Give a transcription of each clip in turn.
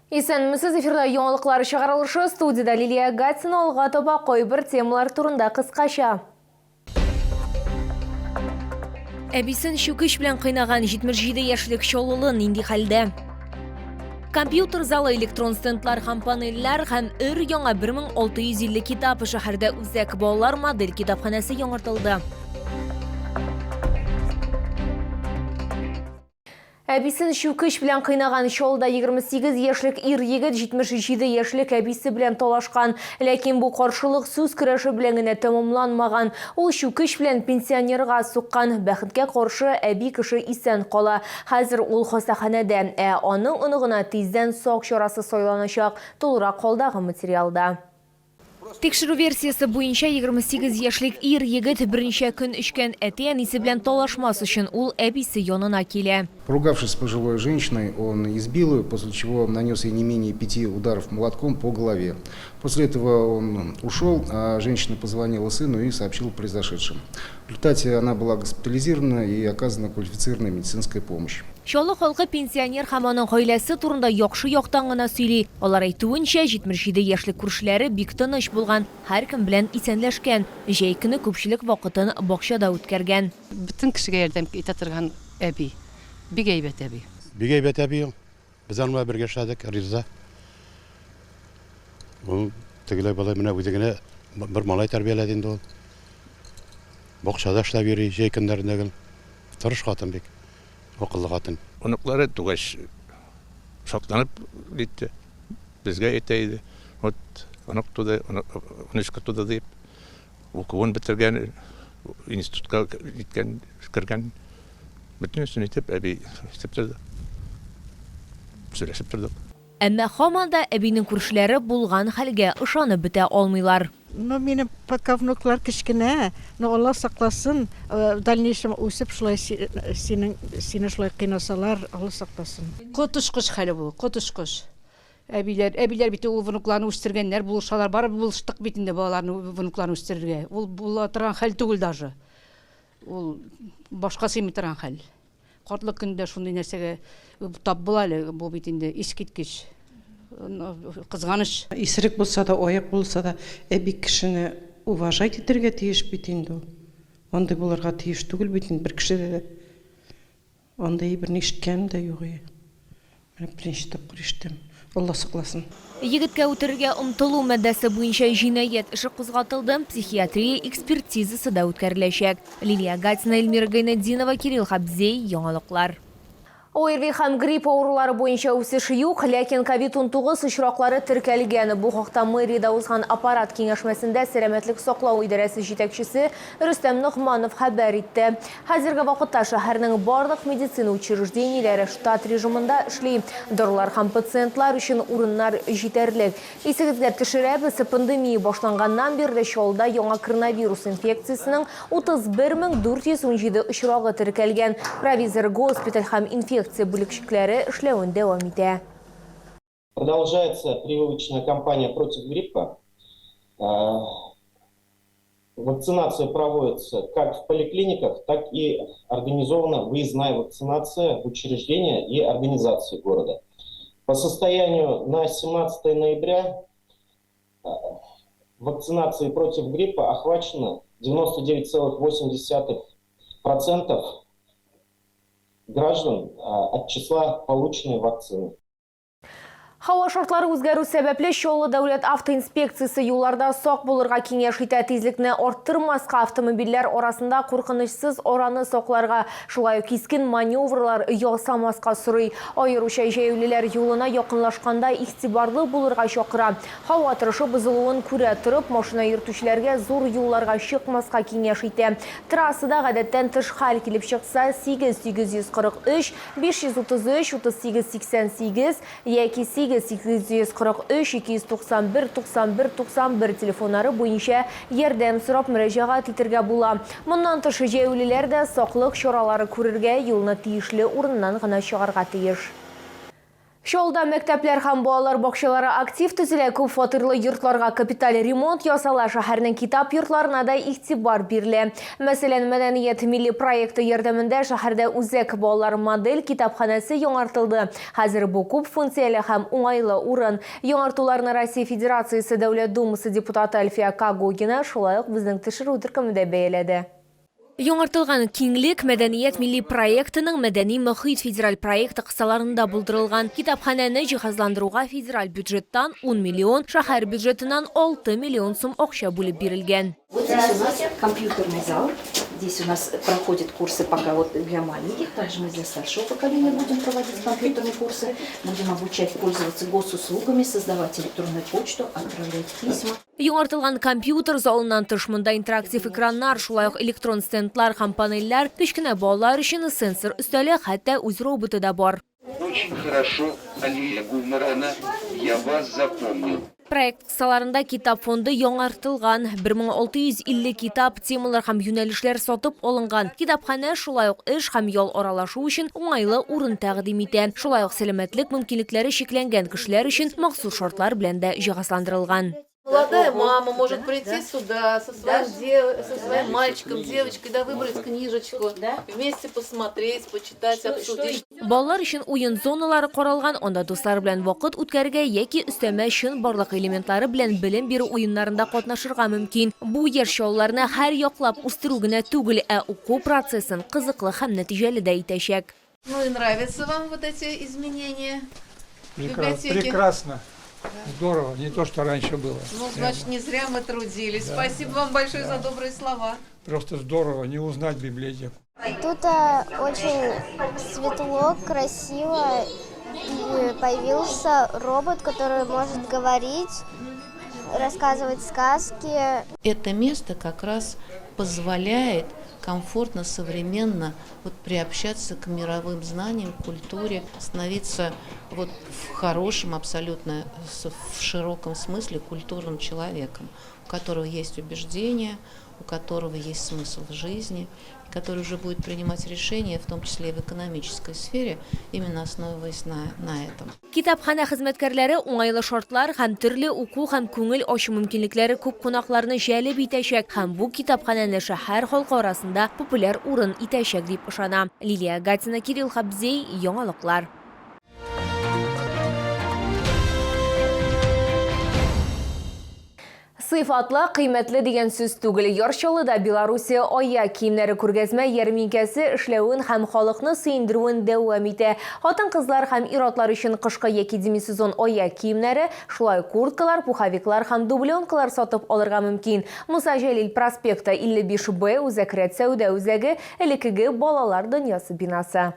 Исәнмесез, эфирда яңалыклар чыгарылышы, студиядә Лилия Гатина, алга таба кайбер темалар турында кыскача. Әбисен чүкеч белән кыйнаган 77 яшьлек чаллылы нинди хәлдә? Компьютер залы, электрон стендлар һәм панельләр һәм өр яңа 1650 китап шәһәрдә үзәк балалар модель китапханәсе яңартылды. Әбисен чүкеч белән кыйнаган Чаллыда 28 яшьлек ир-егет 77 яшьлек әбисе белән талашкан. Ләкин бу каршылык сүз көрәше белән генә тәмамланмаган. Ул чүкеч белән пенсионерга суккан. Бәхеткә каршы, әби кеше исән кала. Хәзер ул хастаханәдә. Ә аның оныгына тиздән сак чарасы сайланачак. Тулырак алдагы материалда. Тикшерү версиясе буенча, 28 яшьлек ир-егет берничә көн эчкән. Әти-әнисе белән талашмас өчен ул әбисе янына килә. Поругавшись с пожилой женщиной, он избил ее, после чего нанес ей не менее пяти ударов молотком по голове. После этого он ушел, а женщина позвонила сыну и сообщила о произошедшем. В результате она была госпитализирована и оказана квалифицированная медицинская помощь. Чаллы халкы пенсионер һәм аның гаиләсе турында яхшы яктан гына сөйли. Алар әйтүенчә, 77 яшьлек күршеләре бик тыныч булган, һәркем белән исәнләшкән. Җәй көне күпчелек вакытын бакчада үткәргән. Бөтен кешегә ярдәм итә торган әби. Бик әйбәт әби. Бик әйбәт әби ул. Без аның белән бергә эшләдек, Риза. Ул тегеләй-болай менә үзе генә бер малай тәрбияләде инде ул. Бакчада эшләп йөри, җәй көннәрендә гел. Тырыш хатын бик. Акыллы хатын. Оныклары тугач шатланып китте. Безгә әйтә иде, вот онык туды, внучка туды дип. Укуын бетергән, институтка киткән, кергән. Бөтенесен итеп әби әйтеп торды. Сөйләшеп тордык. Әмма һаман да әбинең күршеләре булган хәлгә ышанып бетә алмыйлар. Ну, минем пока внуклар кечкенә, но Алла сакласын, в дальнейшем үсеп шулай синең, сине шулай кыйнасалар, Алла сакласын. Коточкыч хәл бу, коточкыч. Әбиләр, әбиләр бит ул внукларны үстергәннәр, булышалар. Барыбер булыштык бит инде балаларны, внукларны үстерергә. Ул була торган хәл түгел даже. Ул башка сыймый торган хәл. Картлык көндә шундый нәрсәгә тап була әле, бу бит инде искиткеч кызганыч. Исерек булса да, аек булса да, әби кешене уважать итәргә тиеш бит инде ул. Андый булырга тиеш түгел бит инде бер кешедә дә. Андый әйберне ишеткәнем дә юк ие. Менә беренче тапкыр ишетәм. Алла сакласын. Егеткә үтерергә омтылу маддәсе буенча җинаять эше кузгатылды, психиатрия экспертизасы да үткәреләчәк. Лилия Гатина, Эльмира Гайнетдинова, Кирилл Хабзей, Яңалыклар. ОРВИ һәм грипп авырулары буенча үсеш юк, ләкин ковид-унтугыз очраклары теркәлгән. Бу хакта мэриядә узган аппарат киңәшмәсендә сәламәтлек саклау идарәсе җитәкчесе Рөстәм Ногманов хәбәр итте. Хәзерге вакытта шәһәрнең барлык медицина учреждениеләре штат режимында эшли. Дарулар һәм пациентлар өчен урыннар җитәрлек. Исегезгә төшерәбез, пандемия башланганнан бирле Чаллыда яңа коронавирус инфекциясенең 31 417 очрагы теркәлгән. Провизор госпиталь һәм инфекция бүлекчекләре эшләвен дәвам итә. Продолжается прививочная кампания против гриппа. Вакцинация проводится как в поликлиниках, так и организована выездная вакцинация в учреждения и организации города. По состоянию на 17 ноября вакцинацией против гриппа охвачено 99,8% граждан от числа полученной вакцины. Һава шартлары үзгәрү сәбәпле, Чаллы дәүләт автоинспекциясе юлларда сак булырга киңәш итә. Тизлекне арттырмаска, автомобильләр арасында куркынычсыз араны сакларга, шулай ук кискен маневрлар ясамаска сорый. Аеруча җәяүлеләр юлына якынлашканда игътибарлы булырга чакыра. Һава торышы бозылуын күрә торып, машина йөртүчеләргә зур юлларга чыкмаска киңәш итә. Трассада гадәттән тыш хәл килеп чыкса, 8 843 533 38 88 яки 8 843 291 91 91 телефоннары буенча ярдәм сорап мөрәҗәгать итергә була. Моннан тыш, җәяүлеләр дә саклык чаралары күрергә, юлны тиешле урыннан гына чыгарга тиеш. Чаллыда мәктәпләр һәм балалар бакчалары актив төзелә, күп фатирлы йортларга капиталь ремонт ясала, шәһәрнең китап йортларына да игътибар бирелә. Мәсәлән, Мәдәният милли проекты ярдәмендә шәһәрдә үзәк балалар модель китапханәсе яңартылды. Хәзер бу күп функцияле һәм уңайлы урын. Яңартуларны Россия Федерациясе Дәүләт Думасы депутаты Әлфия Когогина, шулай ук безнең төшерү төркеме дә бәяләде. Яңартылган киңлек Мәдәният милли проектының Мәдәни мохит федераль проекты кысаларында булдырылган. Китапханәне җиһазландыруга федераль бюджеттан 10 миллион, шәһәр бюджетыннан 6 миллион сум акча бүлеп бирелгән. Вот здесь у нас компьютерный зал. Здесь у нас проходят курсы пока вот для маленьких, также мы для старшего поколения будем проводить компьютерные курсы, будем обучать пользоваться госуслугами, создавать электронную почту, отправлять письма. Яңартылган компьютер залыннан тыш монда интерактив экраннар, шулай ук электрон стендлар һәм панельләр, кечкенә балалар өчен сенсор өстәле, хәтта үз роботы да бар. Очень хорошо, Алия Гумарана, я вас запомнил. Проект кысаларында китап фонды яңартылган, 1650 китап, темалар һәм юнәлешләр сатып алынган. Китапханә шулай ук эш һәм ял аралашу өчен уңайлы урын тәкъдим итә. Шулай ук сәламәтлек мөмкинлекләре чикләнгән кешеләр өчен махсус шартлар белән дә җиһазландырылган. Молодая мама может прийти сюда со своим, дев... со своим мальчиком, девочкой, да, выбрать книжечку, вместе посмотреть, почитать, обсудить. Балалар өчен уен зоналары каралган, анда дуслар белән вакыт үткәрергә яки өстәмә чынбарлык элементлары белән белем бирү уеннарында катнашырга мөмкин. Бу яшь чаллыларны һәр яклап үстерү генә түгел, ә уку процессын кызыклы һәм нәтиҗәле дә итәчәк. Ну и нравятся вам вот эти изменения в библиотеке? Прекрасно. Здорово, не то, что раньше было. Ну, значит, не зря мы трудились. Да, Спасибо вам большое да. за добрые слова. Просто здорово не узнать библиотеку. Тут очень светло, красиво. И появился робот, который может говорить, рассказывать сказки. Это место как раз позволяет комфортно, современно вот приобщаться к мировым знаниям, культуре, становиться вот в хорошем, абсолютно в широком смысле культурным человеком, у которого есть убеждения, у которого есть смысл в жизни, который уже будет принимать решения, в том числе и в экономической сфере, именно основываясь на, на этом. Китапханә хезмәткәрләре уңайлы шартлар һәм төрле уку һәм күңел ачу мөмкинлекләре күп кунакларны җәлеп итәчәк һәм бу китапханәне шәһәр халкы арасында популяр урын итәчәк дип ышана. Лилия Гатина, Кирилл Хабзей, Яңалыклар. Сыйфатлы, кыйммәтле дигән сүз түгел. Яр Чаллыда Белоруссия аяк киемнәре күргәзмә ярминкәсе эшләвен һәм халыкны сөендерүен дәвам итә. Хатын-кызлар һәм ир-атлар өчен кышкы яки демисезон аяк киемнәре, шулай ук курткалар, пуховиклар һәм дубленкалар сатып алырга мөмкин. Муса Җәлил проспекты, 55 Б, Үзәк рәт сәүдә үзәге, элеккеге Балалар дөньясы бинасы.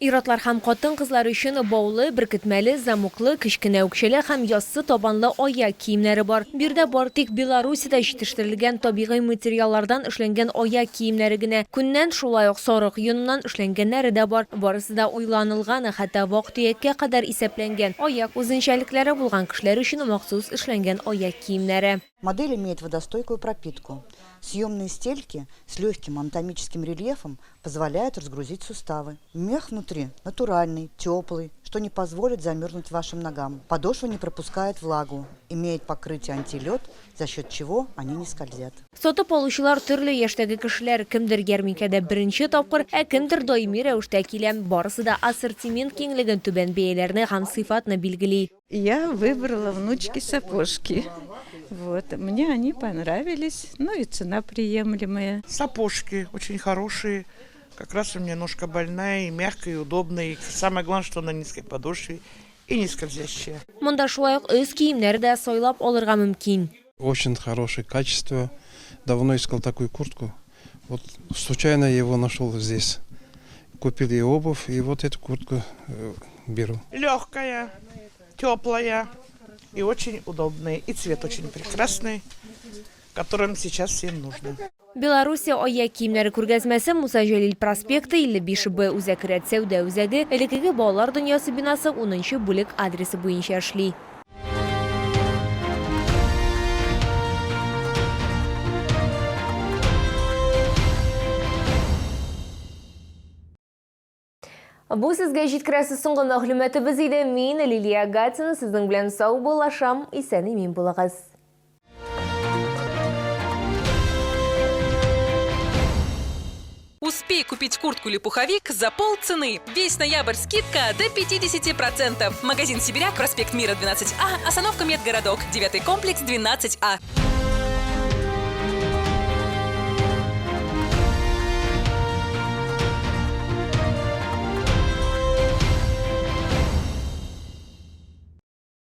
Ир-атлар һәм хатын-кызлар өчен баулы, беркетмәле, замоклы, кечкенә үкчәле һәм яссы табанлы аяк киемнәре бар. Биредә бары тик Белоруссиядә җитештерелгән табигый материаллардан эшләнгән аяк киемнәре генә. Күннән, шулай ук сарык йоныннан эшләнгәннәре дә бар. Барысы да уйланылган, хәтта вак-төяккә кадәр исәпләнгән. Аяк үзенчәлекләре булган кешеләр өчен махсус эшләнгән аяк киемнәре. Модель имеет водостойкую пропитку. Съемные стельки с легким анатомическим рельефом позволяют разгрузить суставы. Мех внутри натуральный, теплый, что не позволит замерзнуть вашим ногам. Подошва не пропускает влагу, имеет покрытие антилед, за счет чего они не скользят. Сатып алучылар төрле яшьтәге кешеләр, кемдер ярминкәдә беренче тапкыр, ә кемдер даими рәвештә килә. Барысы да ассортимент киңлеген, түбән бәяләрне һәм сыйфатны билгели. Я выбрала внучке сапожки. Вот. Мне они понравились, ну и цена приемлемая. Сапожки очень хорошие. Как раз у меня ножка больная, и мягкая, и удобная. И самое главное, что на низкой подошве и не скользящая. Монда шулай ук өс киемнәре дә сайлап алырга мөмкин. Очень хорошее качество. Давно искал такую куртку. Вот случайно я его нашел здесь. Купил и обувь, и вот эту куртку беру. Легкая, теплая и очень удобная. И цвет очень прекрасный, которым сейчас всем нужно. Белоруссия аяк киемнәре күргәзмәсе Муса Җәлил проспекты, 55 Б Үзәк рәт сәүдә үзәге, элеккеге Балалар дөньясы бинасы 10 нчы бүлек адресы буенча эшли. Бу сезгә җиткерәсе соңгы мәгълүматыбыз иде. Мин, Лилия Гатина, сезнең белән саубуллашам. Исән-имин булыгыз. Успей купить куртку или пуховик за полцены. Весь ноябрь скидка до 50%. Магазин «Сибиряк», проспект Мира, 12А, остановка Медгородок, 9 комплекс, 12А.